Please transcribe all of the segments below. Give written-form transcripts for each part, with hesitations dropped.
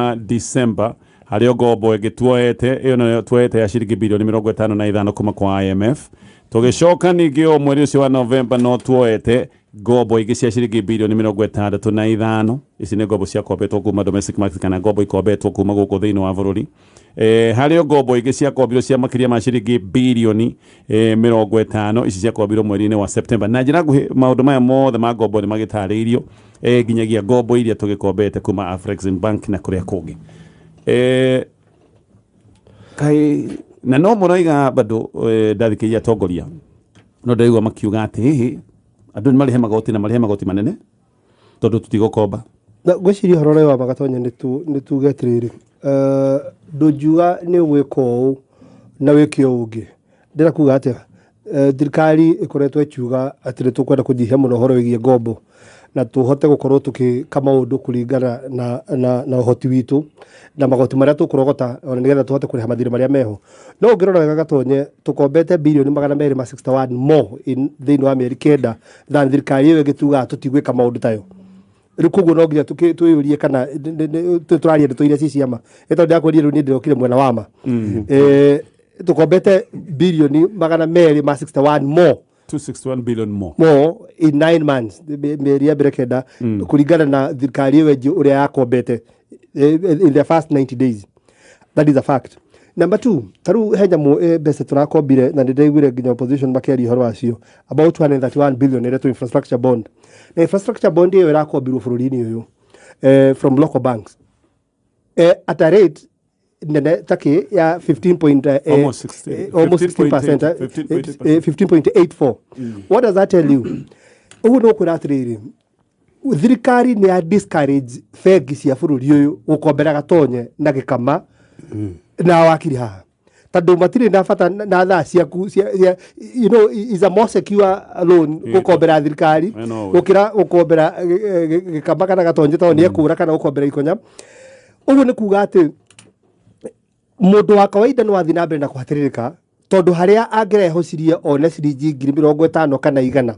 wa December harĩ o ngombo ĩngĩ tuoete, ĩyo nayo tuoete ya ciringi birioni 55 kuma kwa IMF. Tũgĩcoka ningĩ o mweri ũcio wa November no tuoete ngombo ingĩ cia ciringi birioni 65. Ici nĩ ngombo ciakombetwo kuma domestic market kana ngombo ikombetwo kuma gũkũ thĩinĩ wa bũrũri. Harĩ o ngombo ingĩ ciakombirwo cia makĩria ma ciringi birioni 50. Ici ciakombirwo mweri-inĩ wa September. Na njĩra nguhĩ, maũndũ maya mothe ma ngombo nĩ magĩtarĩirio, nginyagia ngombo iria tũgĩkombete kuma Afrexim Bank na kũrĩa kũngĩ. Kaĩ na no mũroiga bado, ndathikĩrĩria atongoria no ndĩraigua makiuga atĩ hihi andũ nĩ marĩhe magoti na marĩhe magoti manene tondũ tũtigũkomba. Na ngwĩciria ũhoro ũrĩa wa magatonya nĩ tuge atĩrĩrĩ, ndũngiuga nĩ ũgwĩka ũũ na wĩke ũũ ũngĩ. Ndĩrenda kuga atĩa? Thirikari ĩkoretwo ĩkiuga atĩ nĩ tũkwenda kũnyihia mũno ũhoro wĩgiĩ ngombo na tũhote gũkorwo tũgĩka maũndũ kũringana na ũhoti witũ na magoti marĩa tũkũrogota, ona nĩgetha tũhote kũrĩha mathirĩ marĩa meho. No ũngĩrora wega, Gatonye, tũkombete birioni 261 more in thĩinĩ wa mĩeri 9 than thirikari ĩyo ĩgĩtugaga tũtigwĩka maũndũ tayo. Rĩu koguo no nginya twĩyũrie kana tũraria ndeto iria ci ciama, nĩ tondũ ndakwĩrire rĩu niĩ ndĩrokire mwena wa ma. Tũkombete birioni 261 more. 261 billion more. More in 9 months, mĩeri ya mbere 9, kũringana na thirikari ĩyo ĩngĩ ũrĩa yakombete in the first 90 days. That is a fact. Number two, ta rĩu he nyamũ, mbeca tũrakombire, na nĩ ndĩraiguire nginya opposition makĩaria ũhoro wacio, about 231 billion ĩretwo infrastructure bond. Na infrastructure bond ĩyo ĩrakombirwo bũrũri-inĩ ũyũ from local banks at a rate nene takĩ ya 15 point, Almost 16, almost 16%, 15.8%. 15.84. What does that tell you? Ũguo nĩ ũkwĩra atĩrĩrĩ, thirikari nĩ ya discourage bengi cia bũrũri ũyũ gũkombera Gatonye na Gĩkama na wakiri haha, tondũ matirĩ na bata na thaa ciaku cia, is a more secure loan gũkombera thirikari I know. gũkĩra gũkombera Gĩkama kana Gatonye, tondũ nĩ ekũra, kana gũkombera Ikonya. Ũguo nĩ kuga atĩ mũndũ wa kawaida no athiĩ na mbere na kũhatĩrĩrĩka, tondũ harĩa angĩrehocirie one ciringi 50,000 kana 100.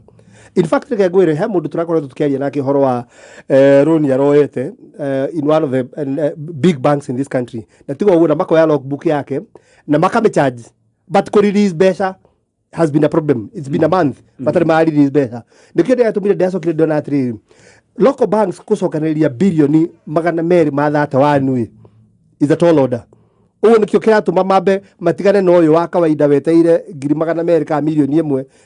In fact, reke ngwĩre, he mũndũ tũrakoretwo tũkĩaria nake ũhoro wa loan aroete in one of the big banks in this country, na tiga ũguo na makoya logbook yake na makamĩcharge, but kũ release mbeca has been a problem. It's been a month matarĩ ma release mbeca. Nĩkĩo ndĩratũmire ndĩracokire ndĩrona atĩrĩrĩ, local banks gũcokanĩrĩria birioni 231 is a tall order. Ũguo nĩkĩo kĩratũma mambe matigane na ũyũ wa kawaida weteire 200,000 kana 1 mirioni,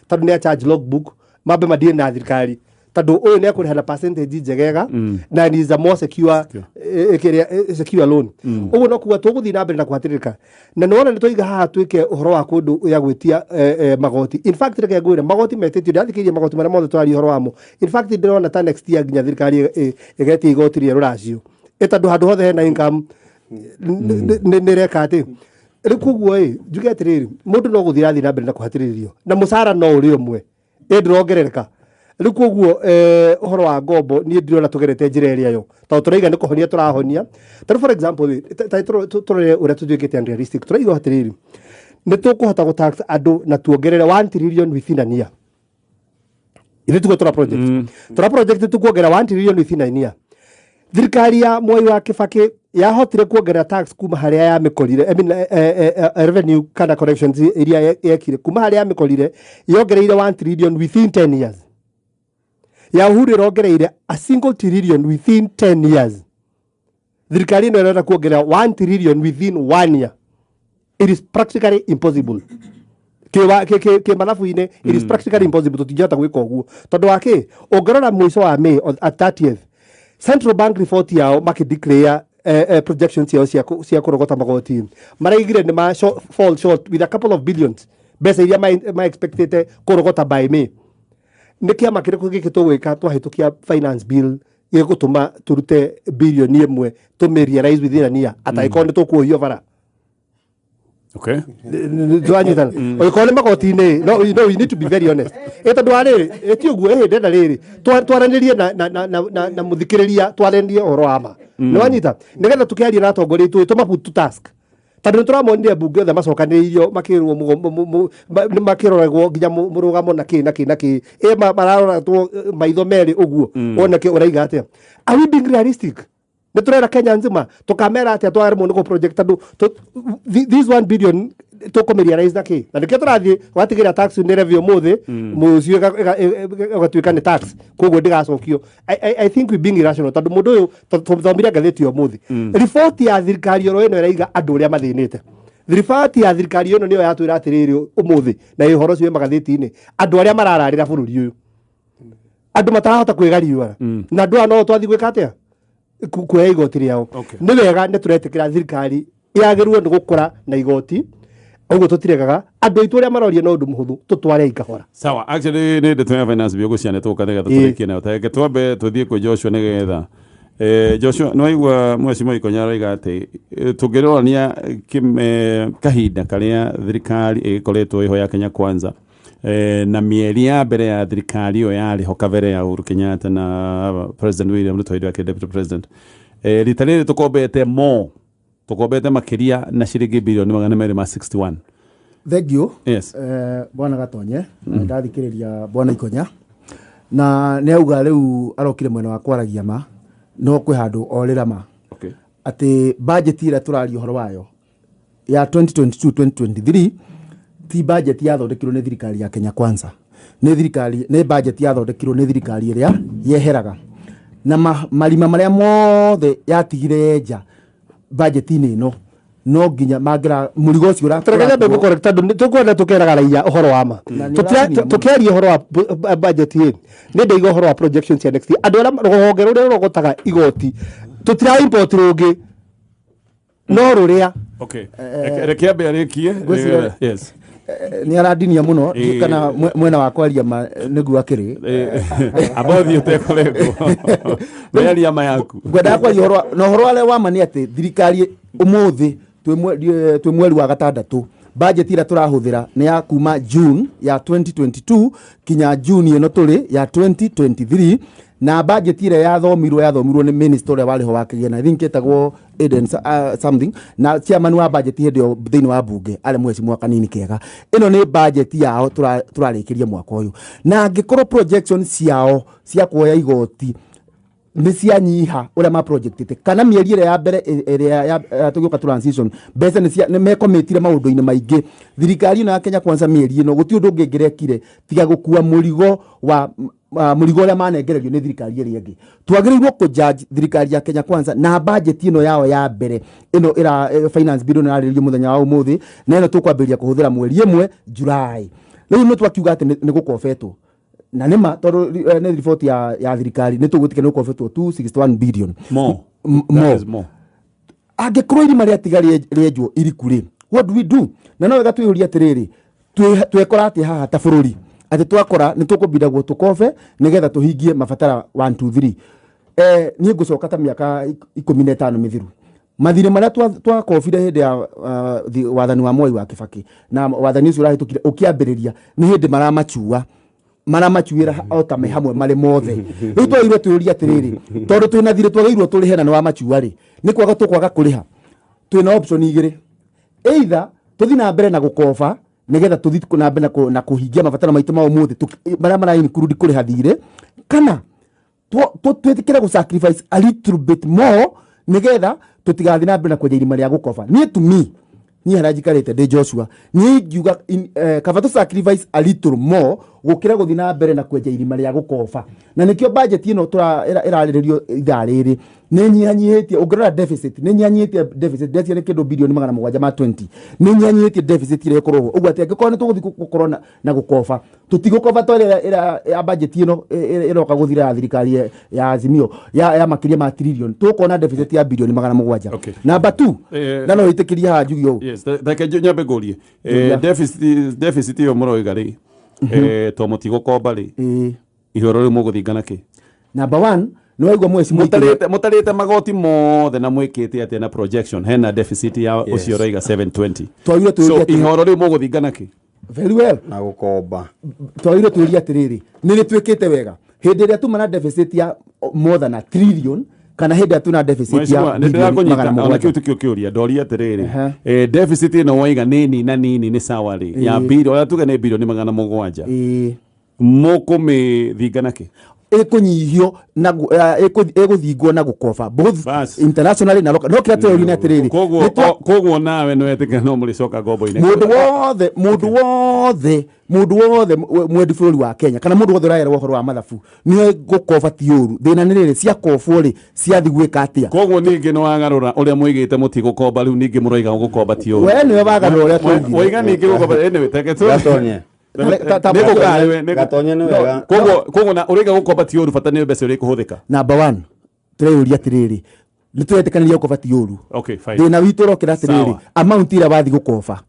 tondũ nĩ charge logbook, mambe madire na thirikari, tondũ ũyũ nĩ ekũrĩha na percentage njegega na is a more secure, kĩrĩa, secure loan. Ũguo no kuga tũgũthiĩ na mbere na kũhatĩrĩrĩka, na nĩwona nĩ twaiga haha twĩke ũhoro wa kũndũ ya gwĩtia magoti. In fact, reke ngwĩre, magoti metĩtio, ndĩrathikĩrĩria magoti marĩa mothe tũraria ũhoro wamo. In fact, ndĩrona ta next year nginya thirikari ĩgetia igoti rĩa rũracio, ĩ tondũ handũ hothe hena income nĩ reka atĩ rĩu. Koguo ĩ njuge atĩrĩrĩ, mũndũ no gũthiĩ arathiĩ na mbere na kũhatĩrĩrio, na mũcara no ũrĩ ũmwe, ĩ ndũrongerereka. Rĩu koguo ũhoro wa ngombo, niĩ ndirona tũgerete njĩra ĩrĩa yo, tondũ tũraiga nĩ kũhonia tũrahonia. Tarĩu for example ĩ, ta tũrore ũrĩa tũtuĩkĩte unrealistic. Tũraiga atĩrĩrĩ, nĩ tũkũhota gũ tax andũ na tuongerere 1 trillion within a year. Ithuĩ tuge tũra project tũkuongerera 1 trillion within a year. Thirikari ya Mwai wa Kibaki yahotire kuongerera tax kuma harĩa yamĩkorire, I mean, revenue kana corrections iria yekire kuma harĩa yamĩkorire, yongereire 1 trillion within 10 years. Ya Uhuru ĩrongereire a single trillion within 10 years. Thirikari ĩno ĩrenda kuongerera 1 trillion within one year. It is practically impossible. Kĩ mathabu-inĩ, it is practically impossible. Tũtingĩhota gwĩka ũguo, tondũ wa kĩ? Ũngĩrora mũico wa May at 30th, Central Bank report yao makĩdeclare projections ciao cia kũrogota magoti, maraigire nĩ ma fall short with a couple of billions mbeca iria ma expectĩte kũrogota by May. Nĩ kĩama kĩrĩkũ gĩkĩ tũgwĩka twahĩtũkia finance bill gĩgũtũma tũrute 1 birioni tũmĩ realize within a year, atangĩkorwo nĩ tũkuohio bara? Twanyitana, ũngĩkorwo nĩ magoti-inĩ, no, we need to be very honest, ĩ tondũ wa rĩrĩ, ĩ ti ũguo, ĩ ndenda rĩrĩ twaranĩrie na mũthikĩrĩria, twaranĩrie ũhoro wa ma. Nĩ wanyita? Nĩgetha tũkĩaria na atongoria itũ, tũma put to task, tondũ nĩ tũramonire mbunge othe macokanĩrĩirio makĩrwo nĩ makĩroragwo nginya mũrũgamo na kĩ na kĩ na kĩ, ĩ mararoratwo maitho merĩ ũguo woneke ũraiga atĩa. Are we being realistic? Nĩ tũrera Kenya nzima tũkamera atĩa twaremwo nĩ gũ project tondũ this 1 billion tũkũmĩrealize na kĩ? Na nĩkĩo tũrathiĩ watigĩra tax nĩ levy ũmũthĩ, mũciĩ ĩgatuĩka nĩ tax, koguo ndĩgacokio. I think we being irrational, tondũ mũndũ ũyũ tũthomire ngathĩti ya ũmũthĩ, riboti ya thirikari oro ĩno ĩraiga andũ ũrĩa mathĩnĩte. Riboti ya thirikari ĩno nĩyo yatwĩra atĩrĩrĩ ũmũthĩ, na ũhoro ũcio wĩ magathĩti-inĩ, andũ arĩa marararĩra bũrũri ũyũ, andũ matarahota kwĩgariũra, na andũ aya no twathiĩ gwĩka atĩa? Kuoya igoti rĩao. Nĩ wega, nĩ tũretĩkĩra thirikari yagĩrĩirwo nĩ gũkũra na igoti, ũguo tũtiregaga. Andũ aitũ ũrĩa maroria no ũndũ mũhũthũ, tũtware kahora. Sawa, actually nĩ ndeto ya finance biũ gũciana tũka nĩgetha tũrĩkie nayo. Tareke twambe tũthiĩ kwĩ Joshua nĩgetha Joshua, nĩ waigua Mheshimiwa Ikonya aroiga atĩ tũngĩrorania kahinda karĩa thirikari ĩgĩkoretwo ĩho ya Kenya Kwanza na mĩeri ya mbere ya thirikari ĩyo yarĩ ho kabere ya Uhuru Kenyatta na President William Ruto hĩndĩ yake deputy president, rita rĩrĩ tũkombete more, tũkombete makĩria na ciringi bilioni 261. Thank you. Yes. Bwana Gatonye, ndathikĩrĩria bwana Ikonya na nĩ auga rĩu arokire mwena wa kwaragia ma, no kwĩ handũ orĩra ma atĩ budget ĩrĩa tũraria ũhoro wayo ya 2022 2023 ti budget yathondekirwo nĩ thirikari ya Kenya Kwanza, nĩ thirikari, nĩ budget yathondekirwo nĩ thirikari ĩrĩa yeheraga na marima marĩa mothe yatigire yenja budget-inĩ ĩno, no nginya mangĩra mũrigo ũcio Tũreke nyambe ngũcorrect, tondũ nĩ tũkwenda tũkeraga raia ũhoro wa ma. Na nĩ ũratinia mũno. Tũkĩaria ũhoro wa budget ĩ, nĩ ndaiga ũhoro wa projections cia next year. Andũ arĩa rũhonge rũrĩa rũrogotaga igoti, tũtira import rũngĩ no rũrĩa. Okay, reke ambe arĩkie. Yes. Nĩ arandinia mũno. Kana mwena wa kwaria ma nĩguo akĩrĩ. Amba ũthiĩ ũtekũrengwo, wĩaria ma yaku. Ngwendaga kwaria ũhoro na ũhoro warĩa wa ma nĩ atĩ thirikari ũmũthĩ twĩ mweri wa gatandatũ, budget ĩrĩa tũrahũthĩra nĩ ya kuma June ya 2022 kinya June ĩno tũrĩ ya 2023, na budget ĩrĩa yathomirwo nĩ minister ũrĩa warĩ ho wa kĩgĩna, I think etagwo Eden something, na chairman wa budget hĩndĩ ĩyo thĩinĩ wa bunge arĩ mheshimiwa Kanini Kega. Ĩno nĩ budget yao tũrarĩkĩria mwaka ũyũ, na angĩkorwo projection ciao cia kuoya igoti nĩ cianyiha ũrĩa ma projectĩte, kana mĩeri ĩrĩa ya mbere ĩrĩa tũgĩũka transition, mbeca nĩ mekomitire maũndũ-inĩ maingĩ. Thirikari ĩno ya Kenya Kwanza mĩeri ĩno gũtirĩ ũndũ ũngĩ ĩngĩrekire tiga gũkua mũrigo wa mũrigo ũrĩa manengererio nĩ thirikari ĩrĩa ĩngĩ. Twagĩrĩirwo kũ-judge thirikari ya Kenya Kwanza na budget ĩno yao ya mbere ĩno ĩra finance bill ĩno ĩrarĩrĩrio mũthenya wa ũmũthĩ, na ĩno tũkwambĩrĩria kũhũthĩra mweri ĩmwe July. Rĩu nĩ twakiuga atĩ nĩ gũkobetwo, na nĩma tondũ nĩ riboti ya thirikari, nĩ tũgwĩtĩkia nĩ gũkobetwo 261 billion. More. That more. is more. Angĩkorwo irima rĩatiga rĩenjwo iriku rĩ, what do we do? Na no wega twĩyũrie atĩrĩrĩ, twekora atĩ haha ta bũrũri atĩ twakora nĩ tũkũbindagwo tũkobe nĩgetha tũhingie mabatara 1 2 3. Niĩ ngũcoka ta mĩaka 15 mĩthiru, mathirĩ marĩa twakobire hĩndĩ ya wathani wa Mwai wa Kibaki na wathani ũcio ũrahĩtũkire ũkĩambĩrĩria, nĩ hĩndĩ maramacuĩra o ta me hamwe marĩ mothe. Rĩu twagĩrĩirwo twĩyũrie atĩrĩrĩ, tondũ twĩna thirĩ twagĩrĩirwo tũrĩhe na nĩ wa machua rĩ, nĩ kwaga tũkwaga kũrĩha? Twĩna option igĩrĩ: either tũthiĩ na mbere na gũkoba nĩgetha tũthiĩ na mbere na kũhingia mabataro maitũ ma ũmũthĩ marĩa mara include kũrĩha thirĩ, kana twĩtĩkĩre gũ sacrifice a little bit more nĩgetha tũtigathiĩ na mbere na kwenja irima rĩa gũkoba. Niĩ, to me, niĩ harĩa njikarĩte ndĩ Joshua, niĩ ingiuga kaba tũ sacrifice a little more gũkĩra gũthiĩ na mbere na kwenja irima rĩa gũkoba. Na nĩkĩo budget ĩno ĩrarĩrĩrio ithaa rĩrĩ nĩ nyihanyihĩtie. Ũngĩrora deficit, nĩ nyihanyihĩtie deficit, deficit nĩ kĩndũ bilioni 720, nĩ nyihanyihĩtie deficit ĩrĩa ĩkoragwo ũguo atĩ angĩkorwo nĩ tũgũthiĩ gũkorwo na gũkoba, tũtigũkoba ta ĩrĩa ya budget ĩno ĩroka gũthira ya thirikari ya Azimio ya makĩria ma trillion, tũkuona deficit ya bilioni 700. Number 2, na no ĩtĩkĩrie haha njuge ũũ. Yes, reke nyambe ngũrie. Njũria. Deficit ĩyo mũroiga rĩ, to mũtigũkomba rĩ, ihoro rĩu mũgũthingana kĩ? Number 1, nĩ waigua mweci Mũtarĩte magoti mothe na mwĩkĩte atĩa na projection hena deficit ya ũcio ũroiga 720? Twagire So twĩũrie atĩrĩ- ihoro rĩu mũgũthingana kĩ? Very well. Na gũkomba. Twagire twĩũrie atĩrĩrĩ, nĩ rĩ twĩkĩte wega hĩndĩ ĩrĩa tuma na deficit ya more than a trillion, kana hĩndĩ ĩrĩa tuna deficit ya Mheshimiwa, nĩ bilioni ndĩrakũnyita magana ona mũgwanja? kĩu tikĩo kĩũria ndoria atĩrĩrĩ, deficit ĩno waiga nĩ nini na nini nĩ sawa rĩ, ya bili, oya tuge nĩ bilioni 700, mũkũmĩthinga na kĩ? Ĩkũnyihio na ĩgũthingwo na gũkoba both Bas. internationally na local. No kĩrĩa tũrauria nĩ atĩrĩrĩ, Koguo koguo nawe nĩ wetĩkĩra no mũrĩcoka ngombo-inĩ? Mũndũ wothe, mũndũ wothe, mũndũ wothe mwendi bũrũri wa Kenya kana mũndũ wothe ũraerwo ũhoro wa mathabu nĩ gũkoba ti ũru. Thĩna nĩ rĩrĩ, ciakobwo rĩ, ciathi gwĩka atĩa? Koguo ningĩ nĩ wagarũra ũrĩa mũigĩte mũtigũkomba, rĩu ningĩ mũroiga gũkomba ti ũru. We nĩwe wagarũra ũrĩa twaugire. Waiga ningĩ gũkomba, anyway, teke tu. Gatonye. Nĩ gũkarĩwe, Gatonye nĩ wega. Koguo na ũraiga gũkomba ti ũru, bata nĩ mbeca ũrĩa ikũhũthĩka. Number one, tũreyũria atĩrĩrĩ, nĩ tũretĩkanĩria gũkoba ti ũru. Okay, fine. Thĩna witũ ũrokĩra atĩrĩrĩ, Sawa. amount ĩrĩa wathi gũkoba.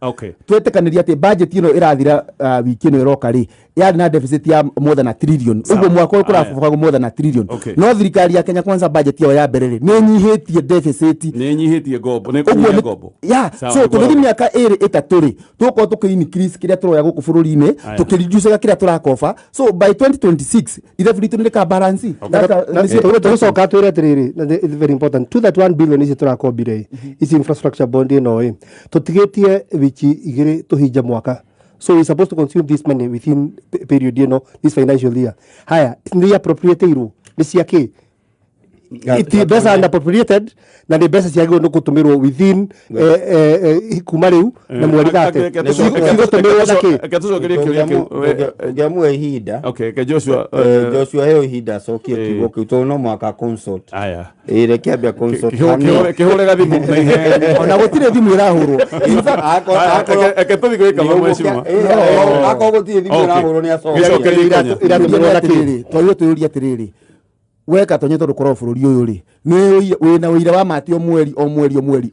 Twetĩkanĩria atĩ budget ĩno ĩrathira wiki ĩno ĩroka rĩ, yarĩ na deficit ya more than a trillion. Ũguo mwaka ũyũ kũrabangwo more than a trillion. No thirikari ya Kenya Kwanza, budget yao ya mbere rĩ, nĩ ĩnyihĩtie deficit. Nĩ ĩnyihĩtie ngombo, nĩ Ũguo ĩkũnyihia ngombo. Ya, Sawa, so nĩguo. tũgĩthiĩ mĩaka ĩrĩ ĩtatũ rĩ, tũgũkorwo tũkĩ increase kĩrĩa tũroya gũkũ bũrũri-inĩ, tũkĩreducaga kĩrĩa tũrakoba. So by 2026 ithabu ritũ nĩ rĩka balance. Tũgĩcoka twĩre atĩrĩrĩ, na it's very important, 231 billion ici tũrakombire ĩ, ici infrastructure bond ĩno ĩ, tũtigĩtie wiki 2 tũhinge mwaka, so we supposed to consume this money within period ĩno, this financial year. Haya, nĩ appropriateirwo nĩ cia kĩ? Iti mbeca unappropriated na nĩ mbeca ciagĩrĩirwo nĩ gũtũmĩrwo within kuma rĩu na mweri 30. Cigũtũmĩrwo na kĩ? Reke tũcokerie kĩũria kĩu. Ũngĩamũhe ihinda. Okay, ke Joshua. Joshua, heo ihinda acokie kiugo kĩu tondũ no mũhaka consult. Aya. Ĩ, reke ambe consult. Kĩhũre gathimũ na ihenya. Ona gũtirĩ thimũ ĩrahũrwo. In fact, Aya, reke tũthiĩ gwĩka mheshimiwa. Akorwo gũtirĩ thimũ ĩrahũrwo nĩ acokie. Gĩcokerie ikonya. Iratũmĩrwo na kĩ? Twagĩrĩirwo twĩyũrie atĩrĩrĩ, we Gatonye, tondũ korwo bũrũri ũyũ rĩ, nĩ wĩna ũira wa mati o mweri o mweri o mweri,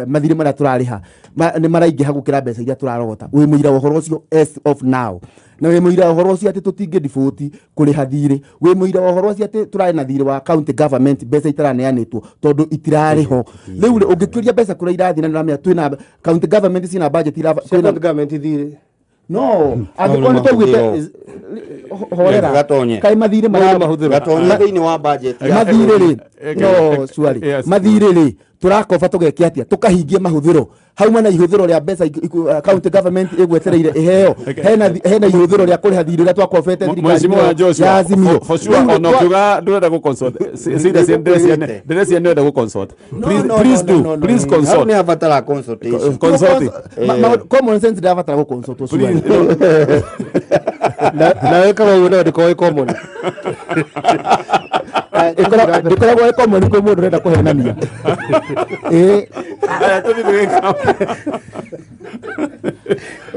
mathirĩ marĩa tũrarĩha nĩ maraingĩha gũkĩra mbeca iria tũrarogota. Wĩ mũira wa ũhoro ũcio as of now, na wĩ mũira wa ũhoro ũcio atĩ tũtingĩ default kũrĩha thirĩ. Wĩ mũira wa ũhoro ũcio atĩ tũrarĩ na thirĩ wa county government, mbeca itaraneanĩtwo tondũ itirarĩ ho. Rĩu rĩ, ũngĩkĩũria mbeca kũrĩa irathiĩ, na nĩũramenya twĩna county government ciĩna budget County government thirĩ? No angĩkorwo nĩ twaugĩte, horera. Gatonye. Kaĩ mathirĩ mara Gatonye, thĩinĩ wa budget mathirĩ rĩ, no sorry, mathirĩ rĩ, tũrakoba tũgeke atĩa tũkahingia mahũthĩro hauma na ihũthĩro rĩa mbeca county government ĩgwetereire ĩheo? Hena ihũthĩro rĩa kũrĩha thirĩ ũrĩa twakobete thirikari Mheshimiwa ĩno Joshua, ya Azimio. for sure, Rĩu ona ukiuga ndũrenda gũ-consult, ndĩreciria nĩũrenda gũ-consult. Please, No, please no, do, no, no, please Hau consult. nĩ abatara consultation. Consult. Common sense ndĩrabatara gũ-consult. Please. Nawe kama ũguo nawe ndĩkoragwo ĩ common. Ndĩkoragwo ĩ common kwĩ mũndũ ũrenda kũhenania, ĩĩ. Aya, tũthiĩ gwĩka.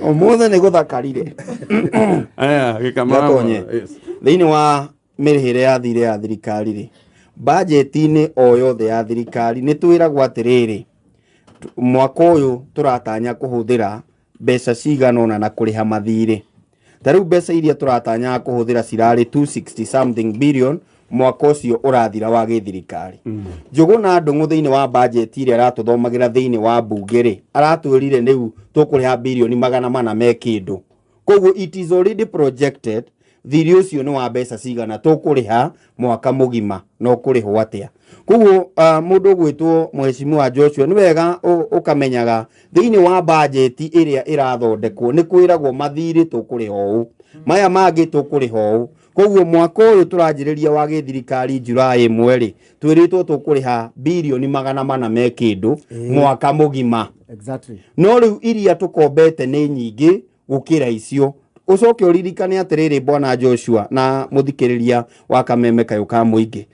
Ũmũthĩ nĩ gũthakarire. Aya, gĩkama. Gatonye. Yes. Thĩinĩ wa mĩrĩhĩre ya thirĩ ya thirikari rĩ, bajeti-inĩ o yothe ya thirikari nĩ twĩragwo atĩrĩrĩ, mwaka ũyũ tũratanya kũhũthĩra mbeca cigana ũna na kũrĩha mathirĩ. Ta rĩu mbeca iria tũratanya kũhũthĩra cirarĩ 260 something billion mwaka ũcio ũrathira wa gĩthirikari. Njũgũna Ndũng'ũ thĩinĩ wa bajeti ĩrĩa aratũthomagĩra thĩinĩ wa mbunge rĩ, aratwĩrire rĩu tũkũrĩha birioni 400 me kĩndũ. Koguo it is already projected thirĩ ũcio nĩ wa mbeca cigana tũkũrĩha mwaka mũgima na ũkũrĩhwo atĩa. Koguo mũndũ ũgwĩtwo Mheshimiwa Joshua, nĩ wega ũkamenyaga thĩinĩ wa bajeti ĩrĩa ĩrathondekwo nĩ kwĩragwo mathirĩ tũkũrĩha ũũ, maya mangĩ tũkũrĩha ũũ. Koguo mwaka ũyũ tũranjĩrĩria wa gĩthirikari July 1 rĩ, twĩrĩtwo tũkũrĩha birioni 400 me kĩndũ mwaka mũgima. No rĩu iria tũkombete nĩ nyingĩ gũkĩra icio. Ũcoke ũririkane atĩrĩrĩ, bwana Joshua na mũthikĩrĩria wa Kameme Kayũ ka Mũingĩ,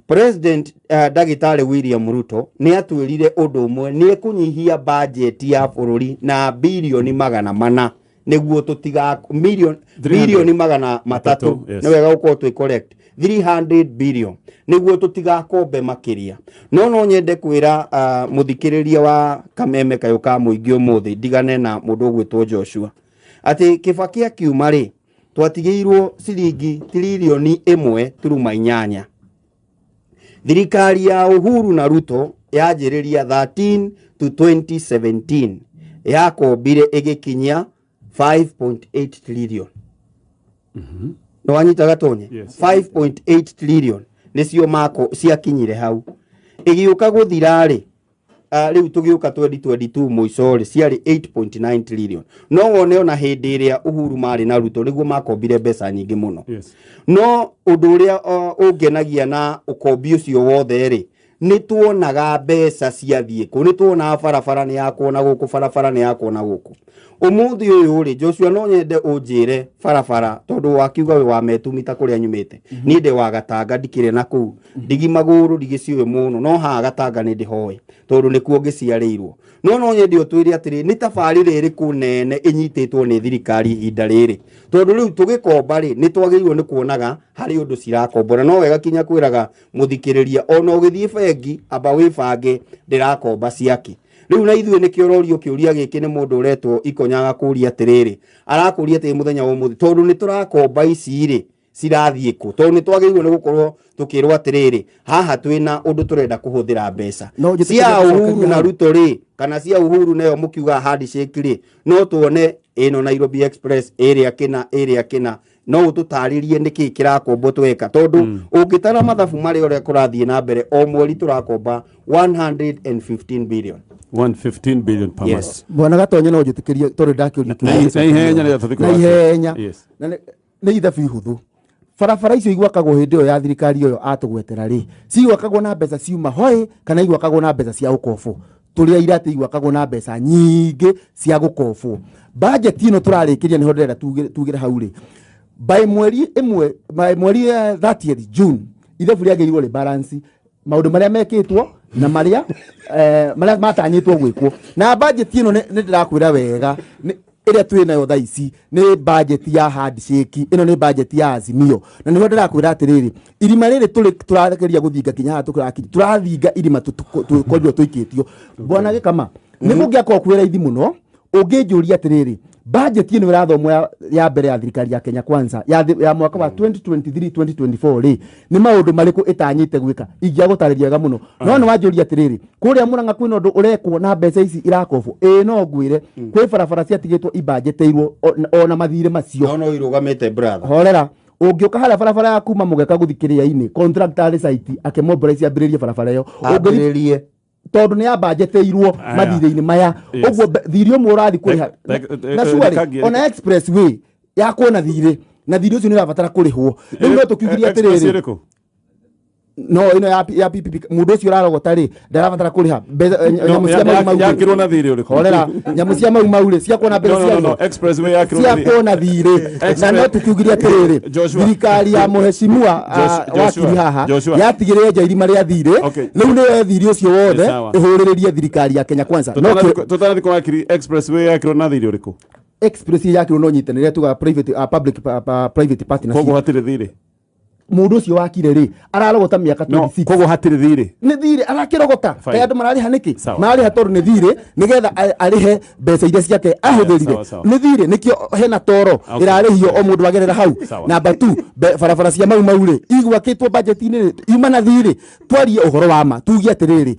President Ndagĩtarĩ William Ruto nĩ atwĩrire ũndũ ũmwe, nĩ ekũnyihia bajeti ya bũrũri na birioni 400 nĩguo tũtiga 300. 300 million, nĩ wega gũkorwo twĩ correct, 300 billion, nĩguo tũtigakombe makĩria. No nyende kwĩra mũthikĩrĩria wa Kameme Kayũ ka Mũingĩ ũmũthĩ, ndigane na mũndũ ũgwĩtwo Joshua, atĩ Kĩbaki akiuma rĩ, twatigĩirwo ciringi tiririoni 1.8. Thirikari ya Uhuru na Ruto yanjĩrĩria 13 to 2017 yakombire ĩgĩkinyia 5.8 trillion. Nĩ wanyita, Gatonye? Yes. 5.8 trillion nĩcio mako ciakinyire hau. Ĩgĩũka gũthira rĩ, Rĩu tũgĩũka 2022 mũico rĩ, ciarĩ 8.9 trillion. No wone ona hĩndĩ ĩrĩa Uhuru marĩ na Ruto nĩguo makombire mbeca nyingĩ mũno. No ũndũ ũrĩa ũngenagia na ũkombi ũcio wothe rĩ, nĩ tuonaga mbeca ciathiĩ kũ, nĩ tuonaga barabara nĩ yakwo na gũkũ, barabara nĩ yakwo na gũkũ. Ũmũthĩ ũyũ rĩ, Joshua, no nyende ũnjĩre barabara, tondũ wakiuga wĩ wa Metumi ta kũrĩa nyumĩte, niĩ ndĩ wa Gatanga, ndikĩrĩ na kũu ndigi magũrũ, ndigĩciũĩ mũno, no haha Gatanga nĩ ndĩhoe tondũ nĩkuo ngĩciarĩirwo. No nyende ũtwĩre atĩrĩ, nĩ tabarĩra ĩrĩkũ nene ĩnyitĩtwo nĩ thirikari ihinda rĩrĩ? Tondũ rĩu tũgĩkomba rĩ, nĩ twagĩrĩirwo nĩ kuonaga harĩ ũndũ cirakombora. No wega kinya kwĩraga mũthikĩrĩria, ona ũgĩthiĩ bengi amba wĩbange ndĩrakomba ciake. Rĩu na ithuĩ nĩkĩo ũrorio kĩũria gĩkĩ nĩ mũndũ ũretwo Ikonya, agakũria atĩrĩrĩ, arakũria atĩrĩ mũthenya wa ũmũthĩ, tondũ nĩ tũrakomba ici rĩ, cirathiĩ kũ? Tondũ nĩ twagĩrĩirwo nĩ gũkorwo tũkĩrwo atĩrĩrĩ, haha twĩna ũndũ tũrenda kũhũthĩra mbeca No njĩtĩkĩrie cia gũcokeria Uhuru na hau. Ruto rĩ, kana cia Uhuru nayo mũkiuga handshake rĩ, no tuone ĩno Nairobi Express ĩrĩa kĩna ĩrĩa kĩna. No ũtũtarĩrie nĩkĩ kĩrakombwo tweka? Tondũ ũngĩtara mathabu marĩa ũrĩa kũrathiĩ na mbere, o mweri tũrakomba 115 billion. 115 billion per Yes. month. Bwana Gatonye, no njĩtĩkĩrie tondũ ndakĩũria Na ihenya rĩrĩa tũthiĩ na kũrora. ihenya. Na nĩ ithabu ihũthũ. Barabara icio igwakagwo hĩndĩ ĩyo ya thirikari ĩyo atũgwetera rĩ, cigwakagwo na mbeca ciuma hoe kana igwakagwo na mbeca cia ũkobwo? Tũrĩ aira atĩ igwakagwo na mbeca nyingĩ cia gũkobwo. Budget ĩno tũrarĩkĩria, nĩho ndĩrenda tugĩre hau rĩ, by mweri ĩmwe, by mweri 30th June, ithabu rĩagĩrĩirwo rĩ balance maũndũ marĩa mekĩtwo na marĩa marĩa matanyĩtwo gwĩkwo. Na budget ĩno nĩ ndĩrakwĩra wega, ĩrĩa twĩ nayo thaa ici nĩ budget ya handshake, ĩno nĩ budget ya Azimio. Na nĩho ndĩrakwĩra atĩrĩrĩ, irima rĩrĩ tũrĩ tũrageria gũthinga kinya haha tũrakinya, tũrathinga irima tũkorirwo tũikĩtio. Bwana Gĩkama, nĩ kũngĩakorwo kwĩ raithi mũno ũngĩnjũria atĩrĩrĩ, budget ĩno ĩrathomwo ya mbere ya thirikari ya Kenya Kwanza ya mwaka wa 2023 2024 rĩ, nĩ maũndũ marĩkũ ĩtanyĩte gwĩka, ingĩagũtarĩria wega mũno. No nĩ wanjũria atĩrĩrĩ, kũrĩa Mũrang'a kwĩna ũndũ ũrekwo na mbeca ici irakobwo? Ĩĩ, no ngwĩre kwĩ barabara ciatigĩtwo ibanjĩtĩirwo ona mathirĩ macio. No irũgamĩte, brother. Horera. Ũngĩũka harĩa barabara ya kuma Mũgeka gũthi kĩrĩa-inĩ, contractor arĩ site akĩmobilize ambĩrĩrie barabara ĩyo. Ũngĩthi Ambĩrĩrie. Tondũ nĩ yambanjĩtĩirwo mathirĩ-inĩ maya. Ũguo thirĩ ũmwe ũrathiĩ kũrĩha na surely ona expressway yakuona thirĩ, na thirĩ ũcio nĩ ũrabatara kũrĩhwo. Rĩu no tũkiugire Express atĩrĩrĩ, ĩrĩkũ? No ĩno ya PPP, mũndũ ũcio ũrarogota rĩ, ndarabatara kũrĩha mbeca No, nyamũ cia mau mau rĩ. Yakirwo na thirĩ ũrĩkũ? Horera. Nyamũ cia mau mau rĩ, ciakuona mbeca No, no, no, no. ciacio Expressway yakirwo na thirĩ. ciakuona thirĩ. Na no tũkiugire atĩrĩrĩ, Joshua. thirikari ya mũhecimua Joshua. wakiri haha Joshua. yatigĩrĩre nja irima rĩa thirĩ. Rĩu nĩyo thirĩ ũcio wothe Sawa. ĩhũrĩrĩrie thirikari ya Kenya Kwanza. No Tũtanathi kwa wakiri, expressway yakirwo na thirĩ ũrĩkũ? Express yakirwo no nyitanĩre tuga private, public, private partnership. Koguo hatirĩ thirĩ. Mũndũ ũcio wakire rĩ, ararogota mĩaka No, 26. koguo hatirĩ thirĩ. Nĩ thirĩ arakĩrogota. Fine. Kaĩ andũ mararĩha nĩkĩ? Sawa. Mararĩha tondũ nĩ thirĩ, nĩgetha arĩhe mbeca iria ciake ahũthĩrire. Sawa, sawa. Nĩ thirĩ, nĩkĩo hena toro ĩrarĩhio o mũndũ agerera hau. Sawa. Namba 2, barabara cia mau mau rĩ, igwakĩtwo budget-inĩ rĩ, yuma na thirĩ. Twarie ũhoro wa ma, tuge atĩrĩrĩ,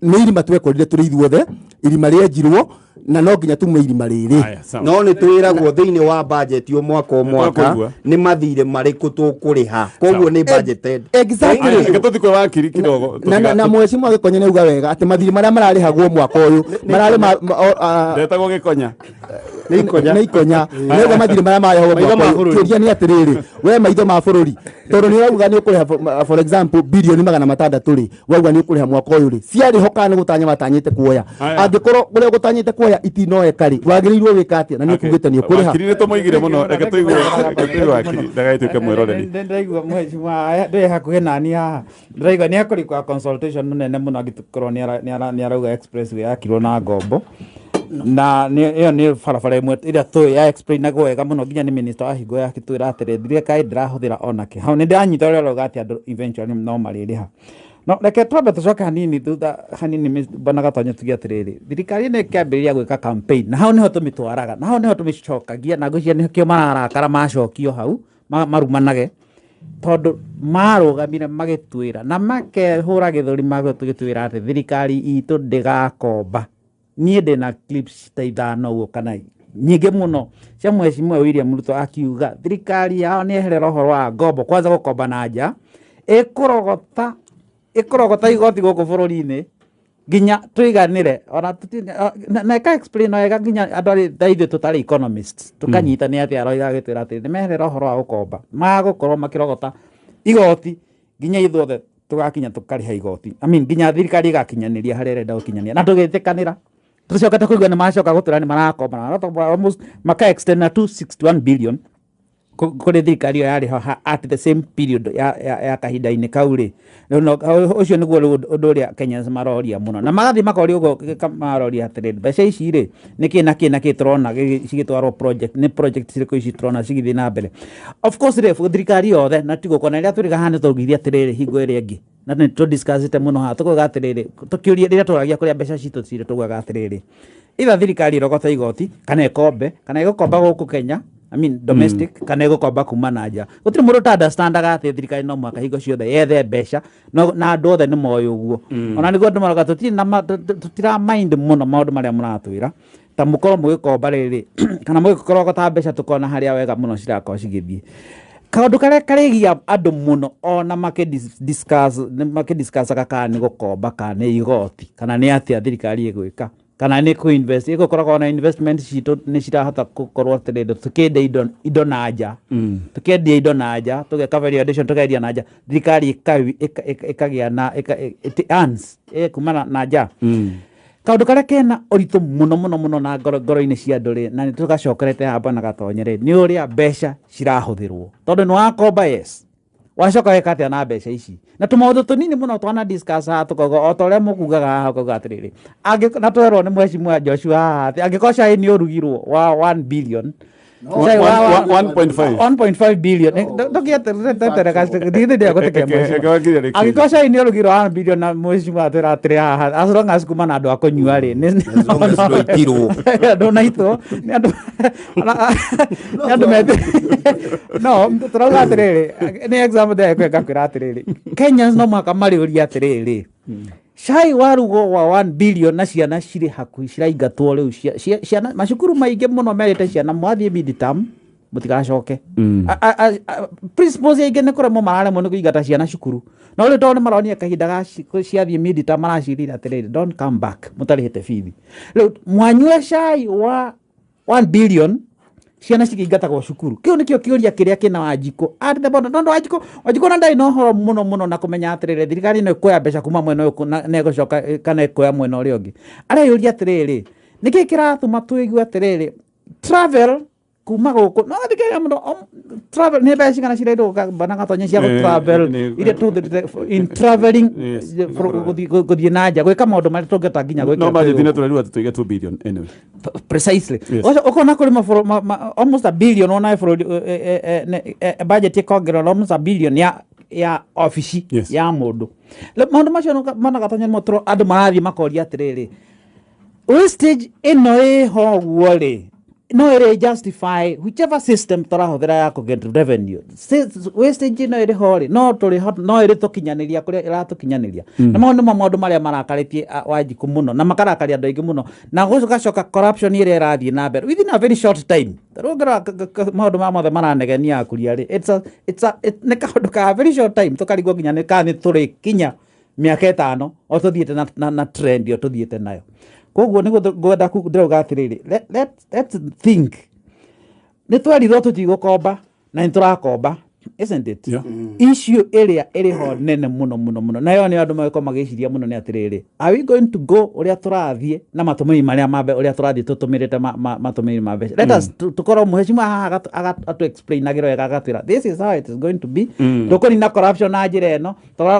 nĩ irima twekorire tũrĩ ithuothe, irima rĩenjirwo na no nginya tume irima rĩrĩ. Aya, sawa. No nĩ twĩragwo thĩinĩ wa budget o mwaka o mwaka Nĩtwakũigua. nĩ mathirĩ marĩkũ tũkũrĩha, koguo nĩ budgeted. Exactly. Aya, reke tũthiĩ kwĩ wakiri kidogo. Na mheshimiwa Gĩkonyo nĩ auga wega atĩ mathirĩ marĩa mararĩhagwo mwaka ũyũ mararĩ Ndetagwo Gĩkonya. Nĩ Ikonya. Nĩ Ikonya nĩauga mathirĩ marĩa mararĩhagwo Maitho mwaka ma ũyũ. bũrũri. Kĩũria nĩ atĩrĩrĩ, we maitho ma bũrũri, tondũ nĩ ũrauga nĩ ũkũrĩha for example 600 bilioni rĩ, wauga nĩ ũkũrĩha mwaka ũyũ rĩ, ciarĩho kana nĩ gũtanya watanyĩte kuoya? Aya. Angĩkorwo ũrĩa ũgũtanyĩte kuoya itinoeka rĩ, wagĩrĩirwo gwĩka atĩa? Na nĩ ũkugĩte nĩ ũkũrĩha. Wakiri nĩ tũmũigire mũno, reke tũigue wakiri ndagagĩtuĩke mwĩroreri. Ndĩraigua mheshimiwa ndĩ hakuhĩ nani haha, ndĩraigua nĩ ekũrikwa consultation mũnene mũno angĩkorwo nĩ arauga expressway yakirwo na ngombo, na ĩyo nĩ barabara ĩmwe ĩrĩa tũĩ ya explainagwo wega mũno nginya nĩ minister wa hingo yakĩtwĩra atĩrĩ, thirikari ndĩrahũthĩra onake hau. Nĩ ndĩranyita ũrĩa ũrauga atĩ andũ eventually no marĩrĩha. No reke twambe tũcoke hanini thutha hanini, Bwana Gatonyo, tuge atĩrĩrĩ, thirikari nĩ ĩkĩambĩrĩria gwĩka campaign, na hau nĩho tũmĩtwaraga, na hau nĩho tũmĩcokagia, na ngwĩciria nĩkĩo mararakara macokio hau marumanage, tondũ marũgamire magĩtwĩra na makehũra gĩthũri magĩtwĩra atĩ thirikari itũ ndĩgakomba. Niĩ ndĩna clips ta 5 ũguo kana nyingĩ mũno cia mheshimiwa William Ruto akiuga thirikari yao nĩ eherera ũhoro wa ngombo, kwanza gũkomba na nja, ĩkũrogota igoti gũkũ bũrũri-inĩ. Nginya tũiganĩre ona na ĩka explain wega nginya andũ arĩa ta ithuĩ tũtarĩ economists tũkanyita nĩ atĩa aroiga agĩtwĩra atĩ nĩ meherera ũhoro wa gũkomba, magũkorwo makĩrogota igoti nginya ithuothe tũgakinya tũkarĩha igoti, I mean, nginya thirikari ĩgakinyanĩria harĩa ĩrenda gũkinyanĩria na tũgĩtĩkanĩra. Tũcokete kũigua nĩ macoka gũtwĩra nĩ marakomba na marakomba almost maka extend na 261 billion kũrĩ thirikari ĩyo yarĩ ho at the same period ya kahinda-inĩ kau rĩ. Rĩu ũcio nĩguo rĩu ũndũ ũrĩa Kenyans maroria mũno na magathiĩ makoria ũguo, maroria atĩrĩrĩ, mbeca ici rĩ, nĩ kĩ na kĩ na kĩ tũrona cigĩtwarwo project, nĩ project cirĩkũ ici tũrona cigĩthiĩ na mbere? Of course rĩ, thirikari yothe na tiguo na rĩrĩa tũrĩ haha nĩ twaugire atĩrĩrĩ, hingo ĩrĩa ĩngĩ na nĩ tũdiscussĩte mũno haha, tũkauga atĩrĩrĩ, tũkĩũria rĩrĩa tũragia kũrĩa mbeca citũ cirĩ, tũgauga atĩrĩrĩ, either thirikari ĩrogote igoti kana ĩkombe, kana ĩgũkomba gũkũ Kenya, I mean domestic, kana ĩgũkomba kuma na nja. Gũtirĩ mũndũ ta understandaga atĩ thirikari no mũhaka hingo ciothe yethe mbeca no, na andũ othe nĩ moĩ ũguo. Ona nĩguo andũ maroga tũtirĩ na tũtira mind mũno maũndũ marĩa mũratwĩra ta mũkorwo mũgĩkomba rĩrĩ kana mũgĩkorogota mbeca, tũkona harĩa wega mũno cirakorwo cigĩthiĩ. Kaũndũ karĩa karĩgia andũ mũno ona makĩdiscussaga kana nĩ gũkomba kana nĩ igoti kana nĩ atĩa thirikari ĩgwĩka kana nĩ kũ-invest, ĩgũkoragwo na investment citũ nĩ cirahota gũkorwo atĩrĩrĩ, tũkĩendia indo na nja, tũkĩendia indo na nja, tũgeka value addition, tũkendia na nja, thirikari ĩkagĩa na it earns kuma na nja. Kaũndũ karĩa kena ũritũ mũno mũno mũno na ngoro-inĩ cia andũ rĩ, na nĩ tũgacokerete haha bwana Gatonye rĩ, nĩ ũrĩa mbeca cirahũthĩrwo, tondũ nĩ wakomba, yes, wacoka weka atĩa na mbeca ici? Na tũmaũndũ tũnini mũno twana discuss haha, tũkauga o ta ũrĩa mũkugaga haha, ũkauga atĩrĩrĩ, na twerwo nĩ mheshimiwa Joshua haha atĩ angĩkorwo cai nĩ ũrugirwo wa 1 billion cai wa 1.5. 1.5 billion, ndũgĩeterere. Eke wakiria rĩkĩ. Angĩkorwo cai nĩ ũrugirwo 1 billion na mheshimiwa atwĩra atĩrĩ haha, as long as kuma na andũ a kũnyua rĩ, As long as ndũitirwo. Ndũnaitwo nĩ andũ mete no tũrauga atĩrĩrĩ, nĩ example ndĩrakwĩra, ngakwĩra atĩrĩrĩ, Kenyans no mũhaka marĩũria atĩrĩrĩ, cai warugwo wa 1 billion na ciana cirĩ hakuhĩ ciraingatwo rĩu ciana macukuru maingĩ mũno merĩte ciana mwathiĩ midterm mũtigacoke. Principals aingĩ nĩ kũremwo mararemwo nĩ kũingata ciana cukuru, no rĩu tondũ nĩ maronire kahinda ga ciathiĩ midterm maracirire atĩrĩrĩ, don't come back mũtarĩhĩte bithi. Rĩu mwanyua cai wa 1 billion, ciana cikĩingatagwo cukuru, kĩu nĩkĩo kĩũria kĩrĩa kĩna Wanjikũ at the bottom, tondũ Wanjikũ na ndarĩ na ũhoro mũno mũno na kũmenya atĩrĩrĩ, thirikari ĩno ĩkuoya mbeca kuma mwena ũyũ na ĩgũcoka kana ĩkuoya mwena ũrĩa ũngĩ. Areyũria atĩrĩrĩ, nĩkĩ kĩratũma tũigue atĩrĩrĩ, travel kuma gũkũ no thikĩrĩria mũno, travel nĩ mbeca cigana cirairwo bana Gatonye cia travel iria tũhũthĩrĩte in traveling gũthiĩ na nja gwĩka maũndũ marĩa tũngĩhota nginya gwĩka No budget twĩ ĩno tũrerirwo atĩ tũige 2 billion anyway. Precisely. Yes. Ũcio ũkona kũrĩ almost a billion ona bũrũri budget ĩkongererwo almost a billion ya obici ya mũndũ. Rĩu maũndũ macio mona Gatonye nĩmo andũ marathiĩ makoria atĩrĩrĩ, wastage ĩno ĩho ũguo rĩ, no ĩrĩ justify whichever system tũrahũthĩra ya kũ get revenue? Wastage ĩno ĩrĩ ho rĩ, no tũrĩ no ĩrĩ tũkinyanĩria kũrĩa ĩratũkinyanĩria? Na mau nĩmo maũndũ marĩa marakarĩtie Wanjikũ mũno na makarakaria andũ aingĩ mũno, na gũgacoka corruption ĩrĩa ĩrathiĩ na mbere within a very short time. Rĩu ũngĩrora maũndũ maya mothe maranegenia akuria rĩ, nĩ kaũndũ ka very short time, tũkarigwo nginya nĩ kana nĩ tũrĩkinya mĩaka 5 o tũthiĩte na trend ĩyo tũthiĩte nayo. Koguo nĩguo ngwenda ndĩrauga atĩrĩrĩ, let's think, nĩ twerirwo tũtigũkomba na nĩ tũrakomba, isn't it? Yeah. Issue ĩrĩa ĩrĩ ho nene mũno mũno mũno nayo nĩ andũ magĩkorwo magĩciria mũno nĩ atĩrĩrĩ, are we going to go ũrĩa tũrathiĩ na matũmĩri marĩa mambe ũrĩa tũrathiĩ tũtũmĩrĩte matũmĩri ma mbeca? Let us tũkorwo mheshimiwa haha atu explain agĩra wega, agatwĩra this is how it is going to be, tũkũnina corruption na njĩra ĩno.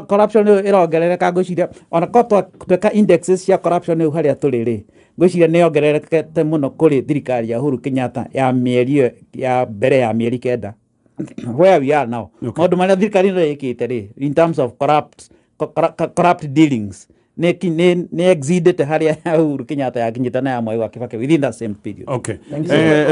Corruption ĩyo ĩrongerereka, ngwĩciria ona korwo tweka indexes cia corruption rĩu harĩa tũrĩ rĩ, ngwĩciria nĩ yongererekete mũno kũrĩ thirikari ya Uhuru Kenyatta ya mĩeri ĩyo ya mbere ya mĩeri 9, where we are now. Maũndũ marĩa thirikari ĩno ĩkĩte rĩ, in terms of corrupt dealings, nĩ exceedete harĩa ya Uhuru Kenyatta yakinyĩte na ya Mwai wa Kibaki within that same period. Okay.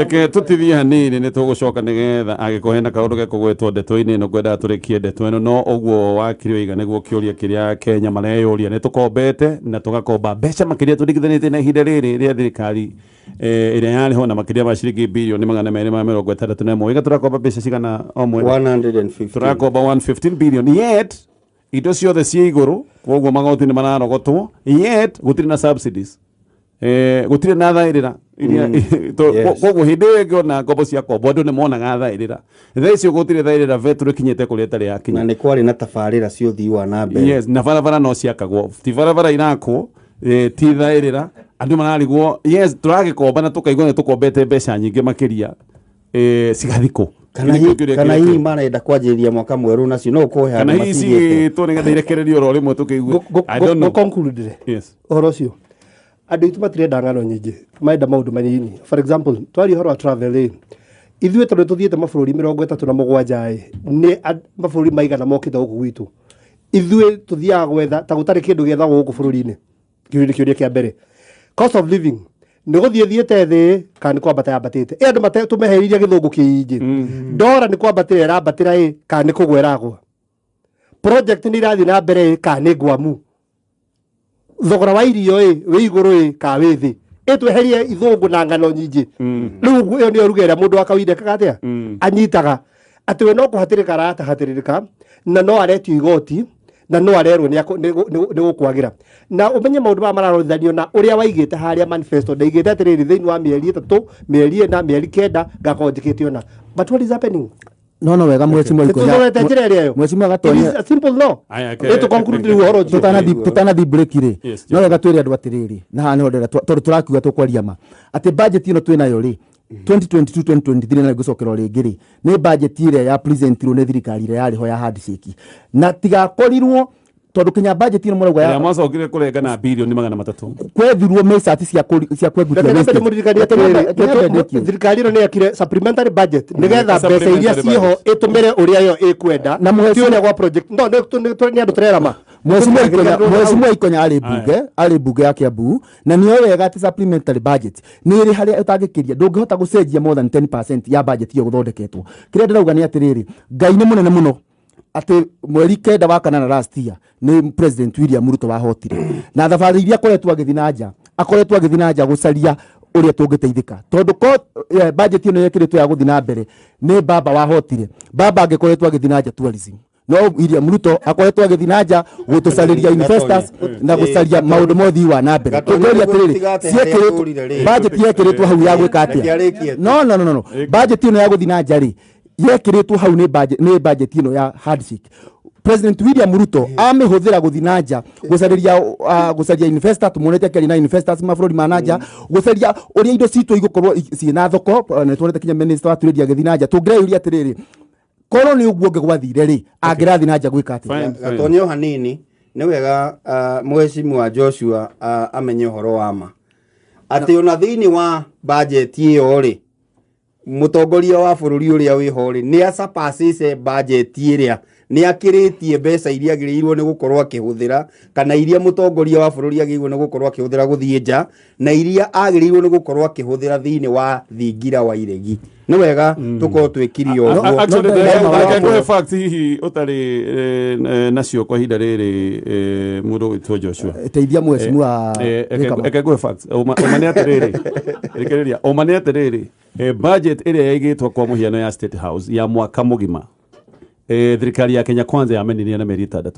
Eke tũtithie hanini, nĩ tũgũcoka nĩgetha angĩkorwo hena kaũndũ gekũgwetwo ndeto-inĩ ĩno ngwendaga tũrĩkie ndeto ĩno. No ũguo wakiri oiga nĩguo kĩũria kĩrĩa Kenya mareyũria, nĩ tũkombete na tũgakomba mbeca makĩria tũringithanĩtie na ihinda rĩrĩ rĩa thirikari ĩrĩa yarĩ ho na makĩria ma ciringi birioni 261. Iga tũrakomba mbeca cigana o mwena? 115. Tũrakomba 115 billion, yet Indo ciothe ciĩ igũrũ, koguo magoti nĩ mararogotwo, yet gũtirĩ na subsidies, gũtirĩ na thaĩrĩra iria koguo hĩndĩ ĩyo ĩngĩ ona ngombo cia kombo andũ nĩ monaga thaĩrĩra. Thaa icio gũtirĩ thaĩrĩra, betũrũ ĩkinyĩte kũrĩa ĩtarĩ yakinya. Na nĩ kwarĩ na tabarĩra cia ũthii wa na mbere. Yes, na barabara no ciakagwo, ti barabara irakwo, ti thaĩrĩra. Andũ mararigwo, yes, tũragĩkomba na tũkaigua nĩ tũkombete mbeca nyingĩ makĩria, cigathikũ. Kana Kĩu nĩkĩo kĩũria kana kĩrĩa hihi marenda kwanjĩrĩria mwaka mwerũ nacio no ũkorwo he kana handũ hihi matigĩte. cigĩtwo nĩgetha irekererio oro rĩmwe tũkĩigue. I don't know. Conclude Yes. ũhoro ũcio, andũ aitũ matirenda ng'ano nyingĩ, marenda maũndũ manini. For example, twaria ũhoro wa travel ĩ, ithuĩ tondũ tũthiĩte mabũrũri 37 ĩ, nĩ mabũrũri maigana mokĩte gũkũ gwitũ? Ithuĩ tũthiaga gwetha ta gũtarĩ kĩndũ gĩethagwo gũkũ bũrũri-inĩ. Kĩu nĩ kĩũria kĩa mbere. Cost of living nĩ gũthiĩ thiĩte thĩ kana nĩ kwambata yambatĩte? Ĩ andũ tũmeheririe gĩthũngũ kĩingĩ. Ndora nĩ kwambatĩra ĩrambatĩra ĩ kana nĩ kũgwa ĩragwa? Project nĩ irathiĩ na mbere ĩ kana nĩ ngwamu? Thogora wa irio ĩ wĩ igũrũ ĩ kana wĩ thĩ? Ĩ tweherie ithũngũ na ng'ano nyingĩ. Rĩu ũguo ĩyo nĩyo ruga ĩrĩa mũndũ wa kawaida ekaga atĩa, anyitaga atĩ we no kũhatĩrĩka aratahatĩrĩrĩka, na no aretio igoti, na no arerwo nĩ gũkwagĩra. Na ũmenye maũndũ maya mararorithanio na ũrĩa waigĩte harĩa manifesto. Ndaigĩte atĩrĩrĩ, thĩinĩ wa mĩeri 3, mĩeri 4, mĩeri 9 ngakorwo njĩkĩte ũna, but what is happening? No wega, mheshimiwa Ikonya. Tũthorete njĩra ĩrĩa ĩyo. Mheshimiwa It Gatonye. is a simple no. Aya, Nĩ tũ conclude rĩu ũhoro ũcio. Tutanathi break rĩ, no wega twĩre andũ atĩrĩrĩ, na haha nĩho ndĩrenda tondũ tũrakiuga tũkwaria ma atĩ budget ĩno twĩnayo rĩ, 2022 2023, na ngũcokera rĩngĩ rĩ, nĩ budget ĩrĩa ya presentirwo nĩ thirikari ĩrĩa yarĩ ho ya handshake, na tigakorirwo tondũ kinya budget ĩno mũrauga ĩrĩa mwacokire kũrenga na birioni 300. Kwethirwo mĩcati cia kwengutia. Reke nyambe ndĩmũririkanie atĩrĩrĩ, thirikari ĩno nĩ yekire supplementary budget nĩgetha mbeca iria Supplementary ciĩho budget. ĩtũmĩre ũrĩa yo ĩkwenda, Na ti ũrĩa gwa project no nĩ andũ tũrerama. Mheshimiwa Ikonya arĩ mbunge ya Kiambu, na nĩoĩ wega atĩ supplementary budget nĩ ĩrĩ harĩa ũtangĩkĩria, ndũngĩhota gũcenjia more than 10% ya budget ĩyo gũthondeketwo. Kĩrĩa ndĩrauga nĩ atĩrĩrĩ, Ngai nĩ mũnene mũno atĩ mweri 9 wa 8 last year nĩ President William Ruto wahotire, na thabarĩ iria akoretwo agĩthiĩ na nja, akoretwo agĩthiĩ na nja gũcaria ũrĩa tũngĩteithĩka, tondũ ko budget ĩno yekĩrĩtwo ya gũthiĩ na mbere nĩ baba wahotire. Baba angĩkoretwo agĩthiĩ na nja tourism, no William Ruto akoretwo agĩthiĩ na nja gũtũcarĩria investors na gũcaria maũndũ ma ũthii wa na mbere. Gatonye, Tũkĩũria nĩguo atĩrĩrĩ, tũtigate harĩa ciĩkĩrĩtwo tũrire rĩ. budget yekĩrĩtwo hau ya gwĩka Reke atĩa? arĩkie tu. No, budget ĩno ya gũthiĩ na nja rĩ, yekĩrĩtwo hau nĩ budget ĩno ya handshake. President William Ruto amĩhũthĩra gũthiĩ na nja gũcaria investor. Tũmuonete akĩaria na investors mabũrũri ma na nja gũcaria ũrĩa indo citũ igũkorwo ciĩ na thoko. Nĩ tuonete kinya minister wa trade agĩthiĩ na nja. Tũngĩreyũria atĩrĩrĩ, korwo nĩ ũguo ũngĩ gwathire rĩ, angĩrathiĩ na nja gwĩka atĩa? Fine, fine. Gatonye o hanini, nĩ wega mheshimiwa Joshua amenye ũhoro wa ma atĩ ona thĩinĩ wa bajeti ĩyo rĩ, mũtongoria wa bũrũri ũrĩa wĩho rĩ, nĩ acapacĩce bajeti ĩrĩa nĩ akĩrĩtie mbeca iria agĩrĩirwo nĩ gũkorwo akĩhũthĩra, kana iria mũtongoria wa bũrũri agĩrĩirwo nĩ gũkorwo akĩhũthĩra gũthiĩ nja, na iria agĩrĩirwo nĩ gũkorwo akĩhũthĩra thĩinĩ wa thingira wa iregi. Nĩ wega tũkorwo twĩkire ũguo. Actually, no, no, reke no, ngũhe facts hihi ũtarĩ nacio kwa ihinda rĩrĩ, mũndũ ũgwĩtwo Joshua. Teithia mheshimiwa Gĩkama. Reke ngũhe facts. Ũma nĩ atĩrĩrĩ, rekereria, ũma nĩ atĩrĩrĩ, budget ĩrĩa yaigĩtwo kwa mũhiano ya State House ya mwaka mũgima, thirikari ya Kenya Kwanza yamenirie na mĩeri 6.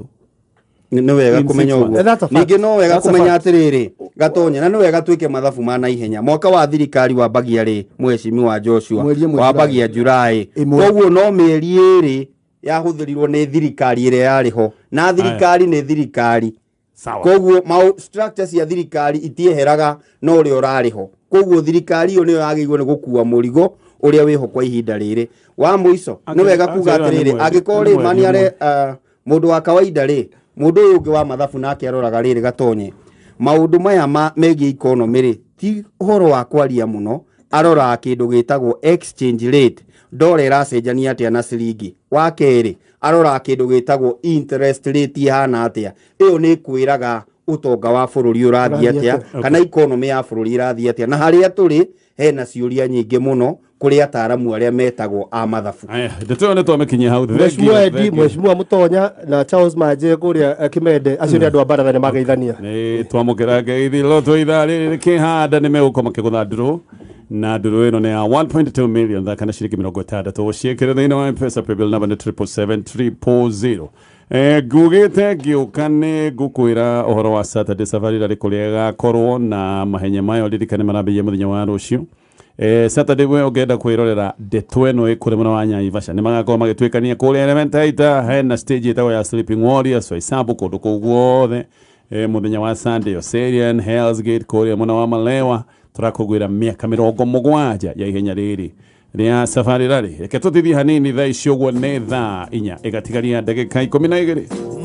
Nĩ wega In kũmenya 6 ũguo. months. That's a fact. Ningĩ no wega That's a kũmenya fact. atĩrĩrĩ, Gatonye, na nĩ wega twĩke mathabu ma naihenya. Mwaka wa thirikari wambagia rĩ, mheshimiwa Joshua? Mweri 1. Wambagia July. 1. Koguo no mĩeri 2 yahũthĩrirwo nĩ thirikari ĩrĩa yarĩ ho, na thirikari nĩ thirikari. Sawa. Koguo structure cia thirikari itieheraga na ũrĩa ũrarĩ ho. Koguo thirikari ĩyo nĩyo yagĩrĩirwo nĩ gũkua mũrigo ũrĩa wĩho kwa ihinda rĩrĩ. Wa mũico, nĩ wega kuga Actually, atĩrĩrĩ, nĩ mweri- angĩkorwo nĩ rĩ mweri mani are 1. mũndũ wa kawaida rĩ, mũndũ ũyũ ũngĩ wa mathabu nake aroraga rĩrĩ, Gatonye, maũndũ maya megiĩ economy rĩ, ti ũhoro wa kwaria mũno. Aroraga kĩndũ gĩtagwo exchange rate, ndora ĩracenjania atĩa na ciringi. Wa kerĩ, aroraga kĩndũ gĩtagwo interest rate ihana atĩa. Ĩyo nĩ ĩkwĩraga ũtonga wa bũrũri ũrathiĩ Ũrathiĩ atĩa, atĩa. kana economy ya bũrũri ĩrathiĩ atĩa. Na harĩa tũrĩ hena ciũria nyingĩ mũno kũrĩ ataramu arĩa metagwo a mathabu. Aya, ndeto ĩyo nĩ twamĩkinyia hau. Thank you, Mheshimiwa Edi, thank you. Mheshimiwa Mutonya na Charles Maje kũrĩa Kimende, acio nĩ andũ a baratha nĩ mageithania. Nĩ twamũkĩra ngeithi lotto ithaa rĩrĩ kĩhanda nĩ megũkorwo makĩgũtha ndũrũ, na ndũrũ ĩno nĩ ya 1.2 million, thaka na ciringi 60 ũciĩkĩre thĩinĩ wa Mpesa. Paybill number nĩ 777 000. Ngugĩte ngĩũka nĩ ngũkwĩra ũhoro wa Saturday Safari Rally kũrĩa ĩgakorwo na mahenya mayo ririkane marambĩrĩria mũthenya wa rũciũ. Saturday we ũngĩenda kwĩrorera ndeto ĩno ĩ kũrĩa mwena wa Naivasha nĩ magakorwo magĩtuĩkania kũrĩa Elementaita, hena stage ĩtagwo ya Sleeping Warriors Waisambu kũndũ kũu guothe. Mũthenya wa Sunday Oserian Hell's Gate kũrĩa mwena wa Malewa tũrakũngũĩra mĩaka 70 ya ihenya rĩrĩ rĩa Safari Rally. Reke tũtithie hanini thaa ici ũguo nĩ thaa 4 ĩgatigaria ndagĩka 12.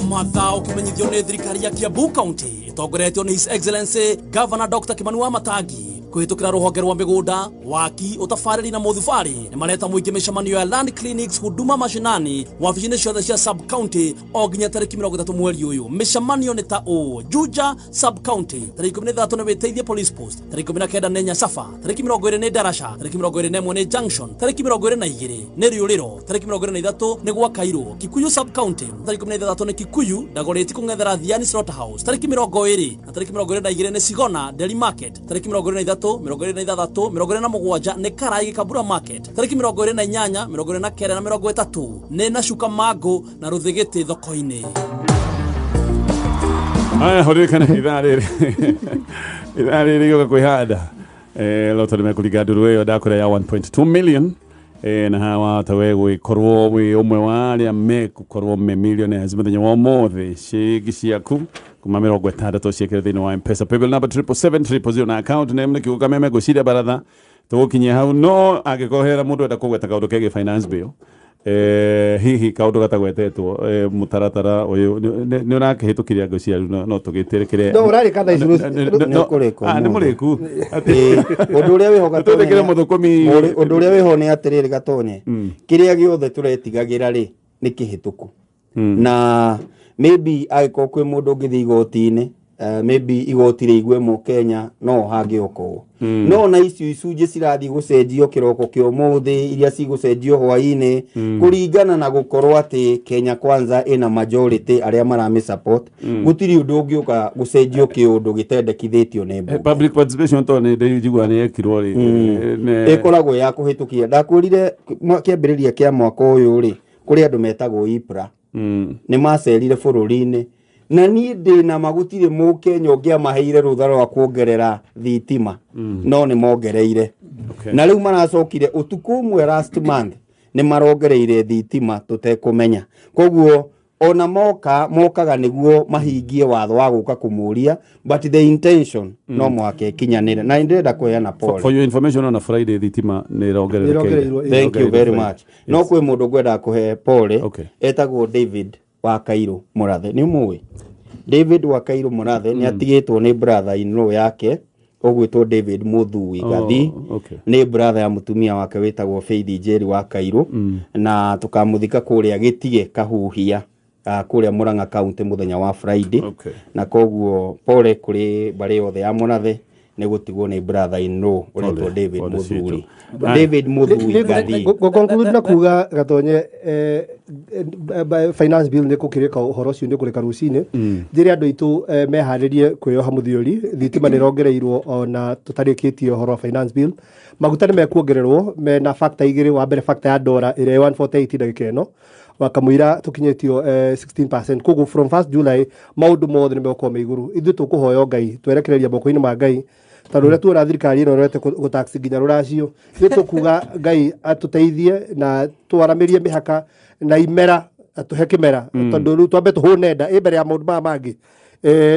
Mathao kũmenyithio nĩ thirikari ya Kiambu County ĩtongoretio nĩ His Excellency Governor Dr. Kimani wa Matangi kũhĩtũkĩra rũhonge rwa mĩgũnda, waki, ũtabarĩri na mũthubarĩ nĩ mareta mũingĩ mĩcemanio ya land clinics huduma mashinani wabici-inĩ ciothe cia sub county o nginya tarĩki 30 mweri ũyũ. Mĩcemanio nĩ ta ũũ: Juja sub county tarĩki 13 nĩ Wĩteithie police post, tarĩki 19 nĩ Nyasaba, tarĩki 20 nĩ Darasha, tarĩki 21 nĩ Junction, tarĩki 22 nĩ Rĩũrĩro, tarĩki 23 nĩ gwa Kairũ. Kikuyu sub county tarĩki 16 nĩ Kikuyu Dagoretti kũng'ethera Thiani Slaughterhouse, tarĩki 20 na tarĩki 22 nĩ Sigona Dairy Market, tarĩki 23, 26, 27 nĩ Karai Gĩkabura Market, tarĩki 28, 29 na 30 nĩ Nashuka Mango na Rũthĩgĩtĩ thoko-inĩ. Aya, ũririkane ithaa rĩrĩ gĩũka kwĩhanda loto nĩ mekũringa nduru ĩyo ndakwĩra ya 1.2 million. Na hawa wahota we gwĩkorwo wĩ ũmwe wa arĩa megũkorwo me millionaires mũthenya wa ũmũthĩ. Ciringi ciaku kuma 60 ciĩkĩre thĩinĩ wa Mpesa paybill number 777 000 na account name nĩ kiugo Kameme. Ngwĩciria baratha tũgũkinyia hau, no angĩkorwo hera mũndũ enda kũgweta kaũndũ kegiĩ finance bill, hihi kaũndũ gatagwetetwo, mũtaratara ũyũ nĩ ũrakĩhĩtũkiria ngwĩciria rĩu no tũgĩtĩrĩkĩre. No, ũrarĩka thaa ici. Nĩ ũkũrĩka Ah, nĩ ũmũthĩ. mũrĩku. Ĩĩ, ũndũ ũrĩa wĩho Gatonye Tũtwĩkĩre mũthũkũmi. Ũndũ ũrĩa wĩho nĩ atĩrĩrĩ Gatonye, kĩrĩa gĩothe tũretigagĩra rĩ nĩ kĩhĩtũku, na maybe angĩkorwo kwĩ mũndũ ũngĩthiĩ igoti-inĩ, maybe igoti rĩigue mũkenya no hangĩoka ũũ, no ona icio icunjĩ cirathiĩ gũcenjio kĩroko kĩa ũmũthĩ, iria cigũcenjio hwaĩ-inĩ kũringana na gũkorwo atĩ Kenya Kwanza ĩna majority arĩa maramĩ support, gũtirĩ ũndũ ũngĩũka gũcenjio kĩũndũ gĩtendekithĩtio nĩ mbunge. Public participation to nĩ ndĩnjigua nĩ yekirwo rĩ Ĩkoragwo ya kũhĩtũkia. Ndakwĩrire kĩambĩrĩria kĩa mwaka ũyũ rĩ, kũrĩ andũ metagwo IPRA nĩ macerire bũrũri-inĩ, na niĩ ndĩ na ma gũtirĩ mũkenya ũngĩamaheire rũtha rwa kuongerera thitima, no nĩ mongereire. Na rĩu maracokire ũtukũ ũmwe last month nĩ marongereire thitima tũtekũmenya. Koguo ona moka mokaga nĩguo mahingie watho wa gũka kũmũria, but the intention no mũhaka ĩkinyanĩre, na nĩ ndĩrenda kũheana pole. For your information, on a Friday thitima nĩ ĩrongererekeire. Ĩrongereirwo, ĩĩ. Thank you very much. No kwĩ mũndũ ngwendaga kũhe pole. Etagwo David wa Kairũ Mũrathe. Nĩ ũmũĩ David wa Kairũ Mũrathe? Nĩ atigĩtwo nĩ brother in law yake ũgwĩtwo David Mũthui Gathi. Nĩ brother ya mũtumia wake wĩtagwo Faith Njeri wa Kairũ, na tũkamũthika kũrĩa Gĩtige Kahuhia, kũrĩa Murang'a County mũthenya wa Friday. Na koguo pole kũrĩ mbarĩ yothe ya Mũrathe nĩ gũtigwo nĩ brother in law ũretwo Pole, David pole Mũthuri. citũ. David Mũthui Gathi. Gũconclude na kuga Gatonye, finance bill nĩ kũkĩrĩka, ũhoro ũcio nĩ kũrĩka rũcinĩ. Njĩre andũ aitũ meharĩrie kwĩyoha mũthiori. Thitima nĩ ĩrongereirwo ona tũtarĩkĩtie ũhoro wa finance bill. Maguta nĩ mekuongererwo mena factor igĩrĩ. Wa mbere, factor ya ndora ĩrĩa ĩ 148 ndagĩka ĩno wakamũira tũkinyĩtio 16%. Koguo from 1st July maũndũ mothe nĩ megũkorwo me igũrũ. Ithuĩ tũkũhoya Ngai, twerekereria moko-inĩ ma Ngai, tondũ ũrĩa tuona thirikari ĩno ĩrorete gũtax nginya rũracio. Ithuĩ tũkuga Ngai atũteithie na twaramĩrie mĩhaka na imera, atũhe kĩmera, tondũ rĩu twambe tũhũne nda ĩ mbere ya maũndũ maya mangĩ.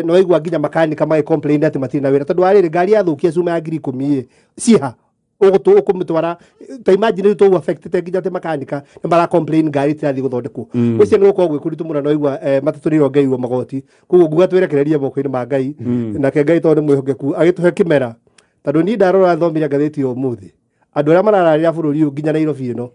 No waigua nginya makanika magĩ complain atĩ matirĩ na wĩra, tondũ warĩrĩ ngari yathũkia cuma ya 10,000 ĩ ciha ũkũmĩtwara. Ta imagine rĩu tũguo affected nginya atĩ makanika nĩ mara complain ngari itirathiĩ gũthondekwo. Ũcio nĩ gũkorwo gwĩ kũritũ mũno. No waigua matatũ nĩ irongereirwo magoti. Koguo nguga twĩrekererie moko-inĩ ma Ngai, nake Ngai tondũ nĩ mwĩhokeku agĩtũhe kĩmera, tondũ niĩ ndarora thomire ngathĩti ya ũmũthĩ andũ arĩa marararĩra bũrũri ũyũ nginya Nairobi ĩno.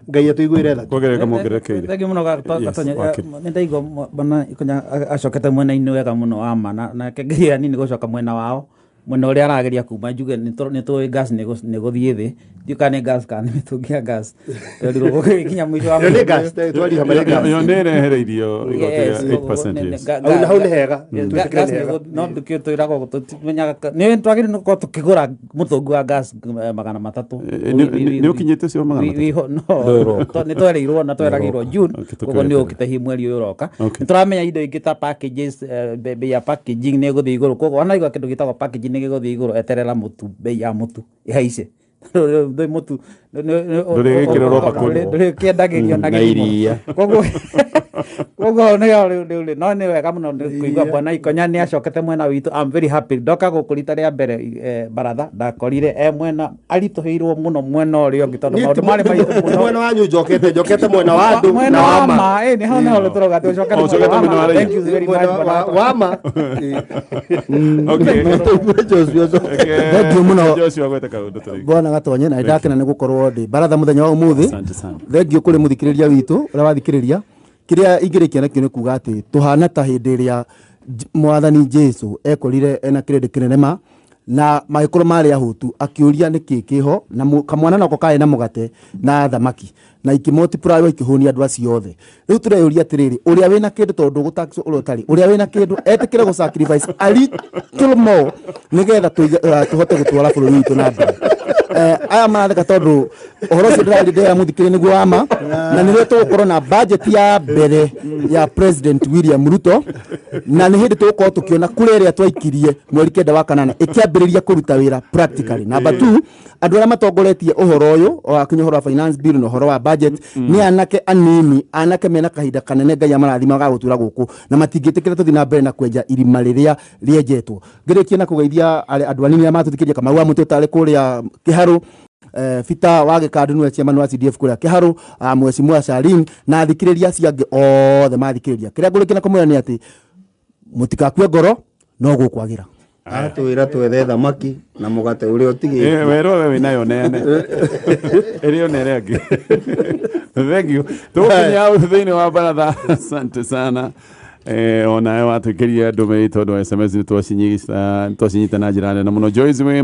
Ngai atũiguĩre tha. Kuongerereka mongererekeire. Thengiũ mũno. Yes, Gatonye. wakiri. Nĩ ndaigua bwana Ikonya acokete mwena-inĩ wega mũno wa ma, nake ngeria nini gũcoka mwena wao. Mwena ũrĩa arageria kuma njuge nĩ tũĩ gas nĩ gũthiĩ thĩ, ndiũ kana nĩ gas kana nĩ mĩtũngi ya gas, twerirwo gũgĩkinya mũico wa Ĩyo nĩ gas, twariha marĩ gas. Yo nĩ ĩrehereirio igoti Yes, rĩa 8%, yes. Hau hau nĩ hega. Twĩtĩkĩre gas nĩ hega. no ndũkĩũ twĩragwo tũtimenyaga nĩ twagĩrĩirwo nĩ gũkorwo tũkĩgũra mũtũngi wa gas 300. Nĩ ũkinyĩte ũcio wa 300? No, nĩ twereirwo na tweragĩrwo June. Okay, Koguo nĩ tũkĩweterera. ũkĩte hihi mweri ũyũ ũroka. Okay. Nĩ tũramenya indo ingĩ ta packages, bei ya packaging nĩ ĩgũthiĩ igũrũ, koguo wanaigua kĩndũ gĩtagwo packaging nĩ gĩgũthiĩ igũrũ, eterera mũtu, bei ya mũtu ĩhaice. Ndũĩ mũtu Ndũrĩgĩkĩrĩrwo bakũri. Ndũrĩkĩendagĩrio na Na gĩthimo. iria. Koguo nĩ rĩu no nĩ wega mũno nĩ kũigua bwana Ikonya nĩ acokete mwena witũ. I'm very happy. Ndoka gũkũ rita rĩa mbere baratha ndakorire e mwena aritũhĩirwo mũno mwena ũrĩa ũngĩ tondũ maũndũ marĩ maritũ Ti mũno. mwena wanyu njokete mwena wa andũ Mwena na wa wa ma. ma, nĩ hau nĩho tũrauga atĩ ũcokete Oh, ũcokete mwena mwena wa wa ma. raia. Thank you very much, Mwena bwana. wa ma. Okay. Joshua. Thank you mũno. Joshua gwete kaũndũ tũrĩkie. Bwana Gatonye, na ndakena nĩ gũkorwo ndĩ baratha mũthenya wa ũmũthĩ. Asante sana. Thengiũ kũrĩ mũthikĩrĩria witũ ũrĩa wathikĩrĩria. Kĩrĩa ingĩrĩkia nakĩo nĩ kuga atĩ tũhana ta hĩndĩ ĩrĩa mwathani Jesu ekorire ena kĩrĩndĩ kĩnene ma na magĩkorwo marĩ ahũtu, akĩũria nĩ kĩ kĩho, na kamwana nako karĩ na mũgate na thamaki na ikĩmultiply ikĩhũnia andũ acio othe. Rĩu tũreyũria atĩrĩrĩ, ũrĩa wĩna kĩndũ, tondũ gũtaxwo ũrĩa ũtarĩ, ũrĩa wĩna kĩndũ etĩkĩre gũ sacrifice a little more nĩgetha tũhote gũtwara bũrũri witũ na mbere. Aya maratheka tondũ ũhoro ũcio ndĩrarĩ ndĩra mũthikĩrĩria nĩguo wa ma, na nĩrĩo tũgũkorwo na budget ya mbere ya President William Ruto, na nĩ hĩndĩ tũgũkorwo tũkĩona kũrĩa ĩrĩa twaikirie mweri 9 wa kanana ĩkĩambĩrĩria kũruta wĩra practically. Number 2, andũ arĩa matongoretie ũhoro ũyũ wakinya ũhoro wa finance bill na ũhoro wa budget nĩ anake anini, anake mena kahinda kanene Ngai amarathima ga gũtũra gũkũ, na matingĩtĩkĩra tũthiĩ na mbere na kwenja irima rĩrĩa rĩenjetwo. Ngĩrĩkie na kũgeithia andũ anini arĩa matũthikĩrĩria, Kamau wa Mũtĩ ũtarĩ kũrĩa Kĩharũ, Bita wa Gĩkandu nĩwe chairman wa CDF kũrĩa Kĩharũ, Mheshimiwa Sharin na athikĩrĩria acio angĩ othe mathikĩrĩria. Kĩrĩa ngũrĩkia na kũmwĩra nĩ atĩ mũtigakue ngoro, no gũkwagĩra. Atwĩra twethe thamaki na mũgate ũrĩa ũtigĩtie. Werwo we wĩnayo nene ĩrĩ one ĩrĩa ĩngĩ. Thank you. Tũgũkinya hau thĩinĩ wa baratha. Asante sana. Onawe watũikĩria ndũmĩrĩri tondũ wa SMS nĩ twacinyita na njĩra nene mũno. Joyce wĩ